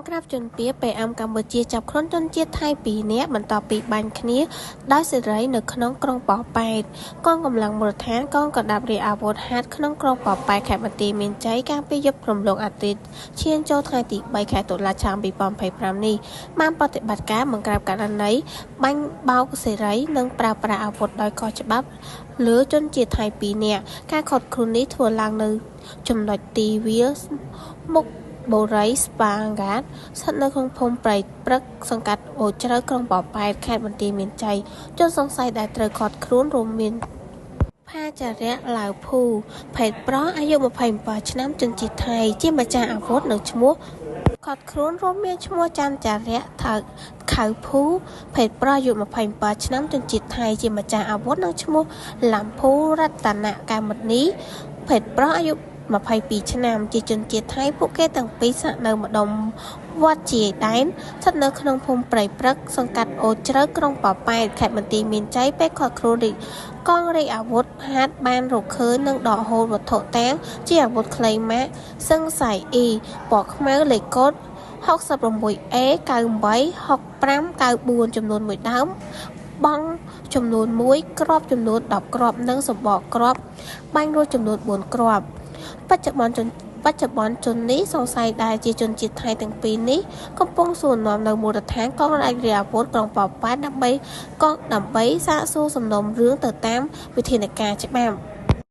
បង្ក្រាបជនពៀប៉េអែមកម្ពុជាចាប់ខ្លួនជនជាតិថៃ2នាក់បន្ទាប់ពីបាញ់គ្នាដោយសេរីនៅក្នុងក្រុងប៉ោយប៉ែតកងកម្លាំងមូលដ្ឋានកងកណ្ដាប់រាជអាវុធហត្ថក្នុងក្រុងប៉ោយប៉ែតខេត្តបន្ទាយមានជ័យកាលពីយប់រំលងអាទិត្យឈានចូលថ្ងៃទី3ខែតុលាឆ្នាំ2025នេះបានប្រតិបត្តិការបង្ក្រាបករណីបាញ់បោកសេរីនិងប្រើប្រាស់អាវុធដោយខុសច្បាប់លើជនជាតិថៃ2នាក់ការឃាត់ខ្លួននេះធ្វើឡើងនៅចំណុចទីវាលមុខបូរីស្ប៉ាហ្គាតស្ថិតនៅក្នុងភូមិព្រៃព្រឹកសង្កាត់អូជ្រៅក្រុងប៉ោយប៉ែតខេត្តបន្ទាយមានជ័យជនសង្ស័យដែលត្រូវឃាត់ខ្លួនរួមមានផាចារៈឡាវភូភេទប្រុសអាយុ27ឆ្នាំជនជាតិថៃជាម្ចាស់អាវុធនិងឈ្មោះឃាត់ខ្លួនរួមមានឈ្មោះច័ន្ទចារៈថៅខៅភូភេទប្រុសអាយុ27ឆ្នាំជនជាតិថៃជាម្ចាស់អាវុធនិងឈ្មោះឡាំភូរតនៈកែមនីភេទប្រុសអាយុ22ឆ្នាំជាជនជាតិថៃពួកគេទាំងពីរស្នាក់នៅម្ដុំវត្តជាយដែនស្ថិតនៅក្នុងភូមិព្រៃព្រឹកសង្កាត់អូជ្រៅក្រុងប៉ោយប៉ែតខេត្តបន្ទាយមានជ័យពេលឃាត់ខ្លួនរាជកងរាជអាវុធហត្ថបានរកឃើញនិងដកហូតវត្ថុតាងជាអាវុធខ្លីម៉ាកសឹងសៃអ៊ីពណ៌ខ្មៅលេខកូដ 66A 986594ចំនួន1ដើមបង់ចំនួន1គ្រាប់ចំនួន10គ្រាប់និងសម្បកគ្រាប់បាញ់រួចចំនួន4គ្រាប់បច្ចុប្បន្នជននេះសង្ស័យដែលជាជនជាតិថៃទាំងពីរនេះកំពុងសួរនាំនៅមូលដ្ឋានកងរាជអាវុធក្រុងប៉ោយប៉ែតដើម្បីសាកសួរសំណុំរឿងទៅតាមវិធានការច្បាប់។